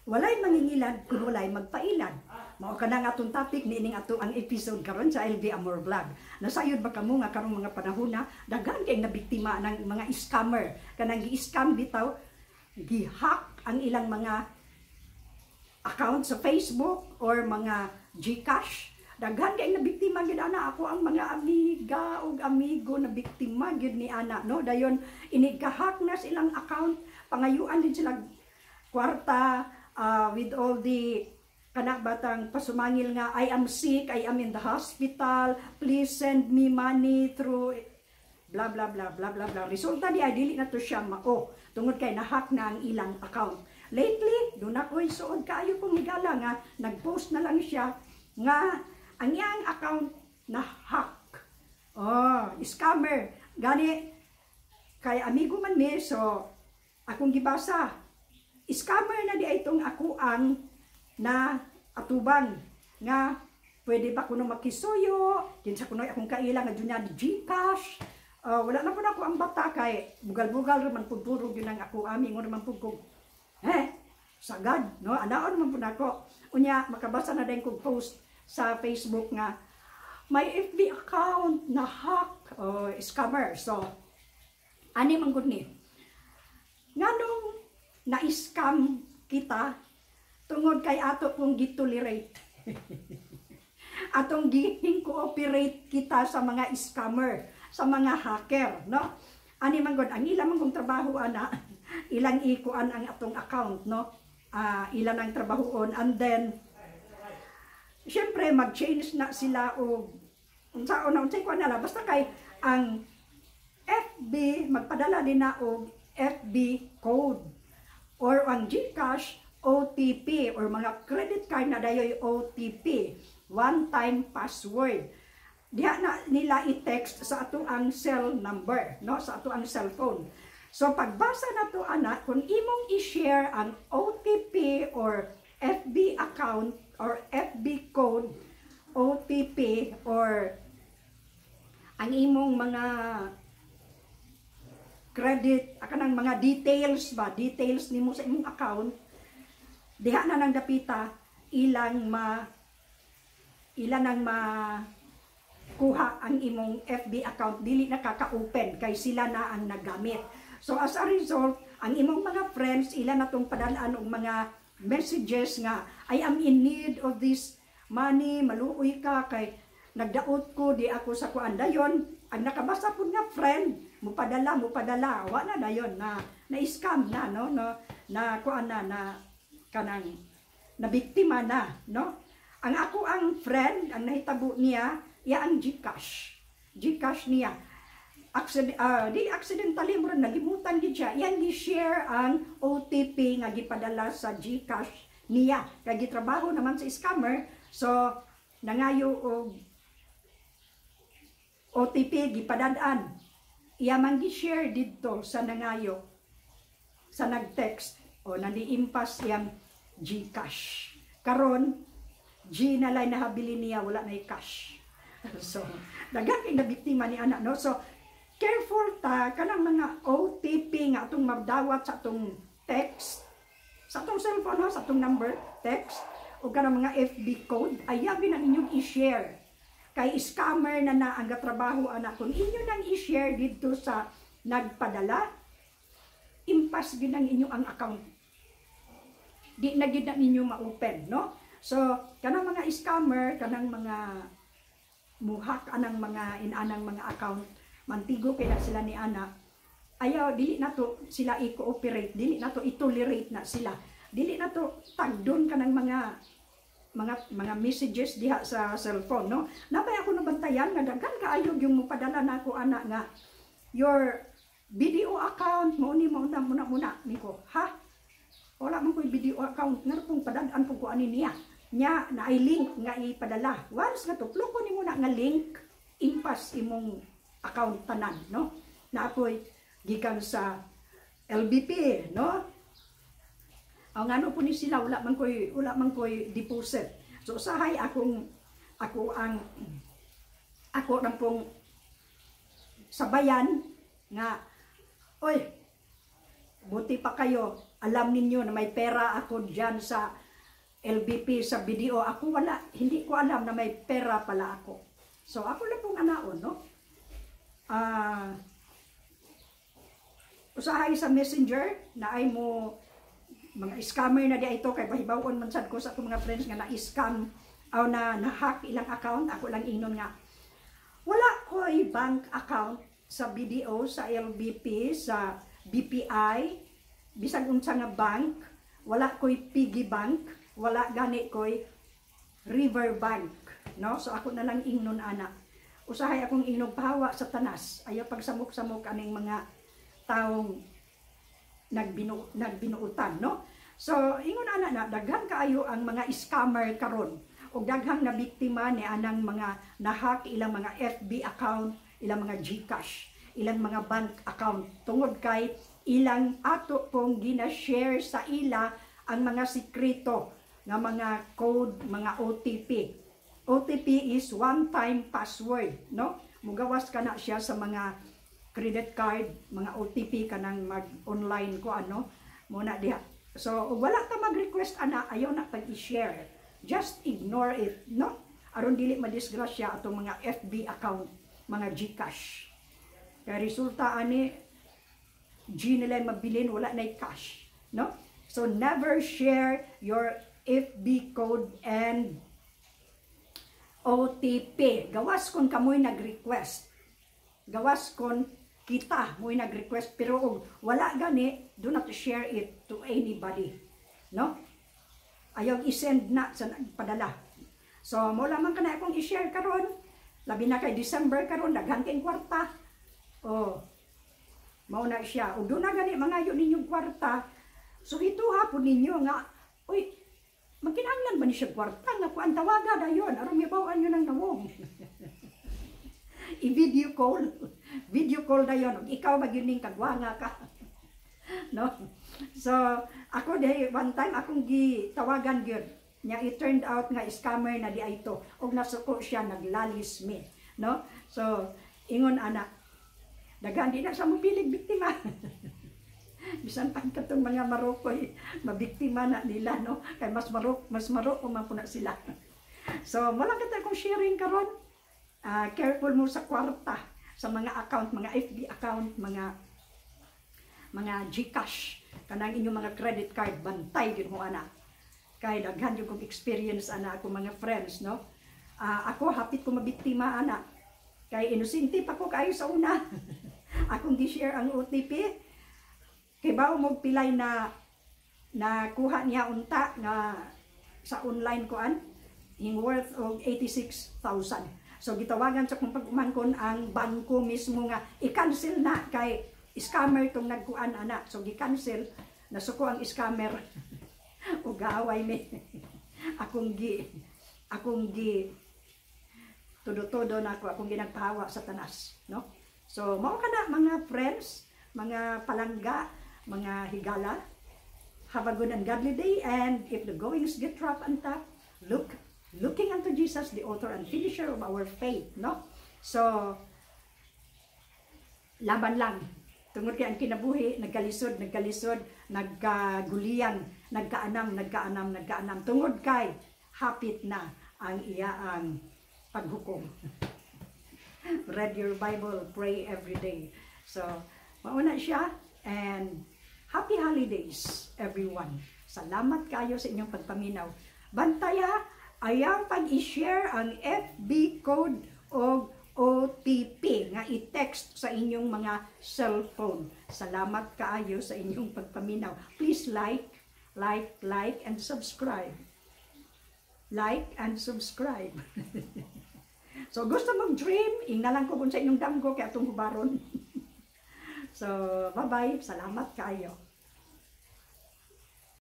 Walay mangingilad kung walay magpailad. Mao kana nga atong topic niining ato ang episode karon sa LB Amor Vlog. Nasayod ba kamo nga karong mga panahon na daghan kay nabiktima ng mga scammer? Kanang gi-scam bitaw, gi-hack ang ilang mga account sa Facebook or mga GCash. Daghan kay nabiktima gyud ana. Ako ang mga amiga ug amigo na biktima gyud ni ana, no? Dayon inig hack na silang account, pangayuan din sila kwarta with all the kana batang pasumangil nga "I am sick, I am in the hospital, please send me money through blah blah blah blah blah blah." Resulta di ay dili na to siya mao tungod kay na-hack na ang ilang account. Lately, doon ako'y suod kaayo kong higala nga nag-post na lang siya nga ang iyang account na hack. Oh, scammer. Gani kay amigo man mi, so akong gibasa. Scammer na di ay itong ako ang na atubang nga pwede ba kuno makisuyo kinsa kuno akong kaila nga junya di GCash. Wala na po na ako ang bata kay bugal-bugal raman pud, puro gyud ang ako ami ngon man pud kog eh sagad, no? Anaon man pud ako. Unya makabasa na din kog post sa Facebook nga my FB account na hack, oh, scammer. So ani man gud ni, nganong na-scam kita? Tungod kay ato pong gitolerate, atong gihing-cooperate kita sa mga scammer, sa mga hacker, no? Ani man gud, ang ilang man kung trabaho ana, ilang ikuan ang atong account, no? Ilan ang trabahoon and then syempre mag-change na sila og unsa na, unsay kuan na, basta kay ang FB magpadala din na og FB code or ang GCash OTP or mga credit card na dayoy OTP, one time password. Diha na nila i-text sa ato ang cell number, no, sa ato ang cellphone. So pagbasa na to ana, kung imong i-share ang OTP or FB account or FB code, OTP or ang imong mga credit kanang mga details ba, details nimo sa imong account, diha na nang dapita ilan ang ma kuha ang imong FB account. Dili na kaka-open kay sila na ang naggamit. So as a result, ang imong mga friends, ila na tong padalaan og mga messages nga "I am in need of this money, maluoy ka kay nagdaot ko, di ako sa kuan." Dayon ang nakabasa pud nga friend mupadala, mupadala, wa na dayon na na scam na, no, na kuan na, na kanang na biktima na, no? Ang ako ang friend, ang nahitabo niya, iya ang GCash. GCash niya accident, di accidentally, mura nalimutan gid siya, iyang gi-share ang OTP nga gipadala sa GCash niya kay gitrabaho naman sa scammer. So nangayo og OTP, gipadad-an, iya man gi-share didto sa nangayo, sa nag-text o naniimpas iyang GCash. Karon G na lang nahabili niya, wala na cash. So daghan kay nabiktima ni ana, no? So careful ta kanang mga OTP nga atong madawat sa atong text sa atong cellphone, ha, sa atong number text o kanang mga FB code. Ayaw na ninyong i-share kay scammer na na ang gatrabaho ana. Kung inyo nang i-share didto sa nagpadala, impas gyud ang inyong ang account, di na gyud na ninyo ma-open, no? So kanang mga scammer, kanang mga muhak anang mga inanang mga account, mantigo kay na sila ni ana. Ayaw, dili na to sila i-cooperate, dili na to i-tolerate na sila, dili na to tagdon kanang mga messages diha sa cellphone, no? Nabay ako nabantayan nga daghan kaayo yung mupadala nako ana nga "Your BDO account mo ni mo na muna muna." Niko, "Ha, wala man ko'y BDO account, ngano pong padad-an po ko ani niya?" Nya na ay link nga ipadala. Once nga tuplok ko nimo na nga link, impas imong account tanan, no? Na ako'y gikan sa LBP, no? Ang ano po ni sila, wala man ko'y deposit. So usahay akong ako ang ako nang pong sabayan nga, "Oy, Buti pa kayo, alam ninyo na may pera ako dyan sa LBP, sa BDO. Ako wala, hindi ko alam na may pera pala ako. So ako lang pong anaon, no? Usahay sa Messenger na ay mo mga scammer na di ito kay bahibawon man sad ko sa akong mga friends nga na-scam o na na-hack ilang account. Ako lang ingnon nga wala ko'y bank account sa BDO, sa LBP, sa BPI, bisag unsa nga bank, wala ko'y piggy bank, wala gani ko'y river bank, no? So ako na lang ingnon ana. Usahay akong ingnon, pahawa sa tanas. Ayaw pagsamok-samok aning mga taong nagbinuutan, no? So ingon ana na daghan kaayo ang mga scammer karon ug daghang nabiktima ni anang mga nahack ilang mga FB account, ilang mga GCash, ilang mga bank account tungod kay ilang ato pong gina-share sa ila ang mga sikreto nga mga code, mga OTP. OTP is one time password, no? Mugawas ka na siya sa mga credit card, mga OTP kanang mag-online ko ano, muna diha. So, ug wala ka mag-request ana, ayaw na pag i-share. Just ignore it, no? Aron dili madisgrasya atong mga FB account, mga GCash. Kaya resulta ani, G nila mabilin, wala na cash, no? So never share your FB code and OTP. Gawas kung kamoy nag-request. Gawas kung kita mo'y nag-request, pero og wala gani, do not share it to anybody, no? Ayaw i-send na sa nagpadala. So mo lamang kana akong i-share karon, labi na kay December karon, daghan kay kwarta. Oh, mao na siya. Ug doon na gani mangayo ninyong kwarta, so ito hapon ninyo nga, uy, magkinahanglan ba ni siya kwarta nga kuan? Tawaga dayon aron mibaw-an nyo ng nawong. I-video call. Video call dayon. Ug ikaw magyud ning kagwanga ka. No? So, ako diay one time akong gitawagan gyud. Nya it turned out nga scammer na di ay ito. Ug nasuko siya, naglalis mi. No? So, ingon ana. Daghan, di na sa mobilig biktima. Bisan pag katong mga Marokoy, mabiktima na nila, no? Kay mas maroko man po na sila. So, wala kita akong sharing karon. Careful mo sa kwarta, sa mga account, mga FB account, mga GCash, kanang inyong mga credit card, bantay gyud mo ana. Kay daghan yung kong experience ana, akong mga friends, no? Ako hapit ko mabiktima ana. Kay inosente pa ko kaayo sa una. Akong gi-share ang OTP. Kay bawo mo pilay na nakuha niya unta nga sa online kuan ing worth og 86,000. So gitawagan sa kong pag-umangkon ang bangko mismo nga i-cancel na kay scammer tong nagkuan ana. So gi-cancel, nasuko ang scammer ug gaaway mi. Akong gi todo-todo na ako, akong ginagpahawa sa tanas, no? So mao kana, mga friends, mga palangga, mga higala. Have a good and godly day, and if the goings get rough and tough, looking unto Jesus, the author and finisher of our faith, no? So laban lang. Tungod kay ang kinabuhi, nagkalisod, nagkalisod, nagkagulian, nagkaanam, nagkaanam, nagkaanam. Tungod kay hapit na ang iyaang paghukom. Read your Bible, pray every day. So, mauna siya and happy holidays, everyone. Salamat kayo sa inyong pagpaminaw. Bantaya, ayaw pag-i-share ang FB code o OTP nga i-text sa inyong mga cellphone. Salamat kaayo sa inyong pagpaminaw. Please like, like, like, and subscribe. Like and subscribe. So gusto mong dream, ingna lang ko kung sa inyong damgo kay atong hubaron. So, bye-bye. Salamat kaayo.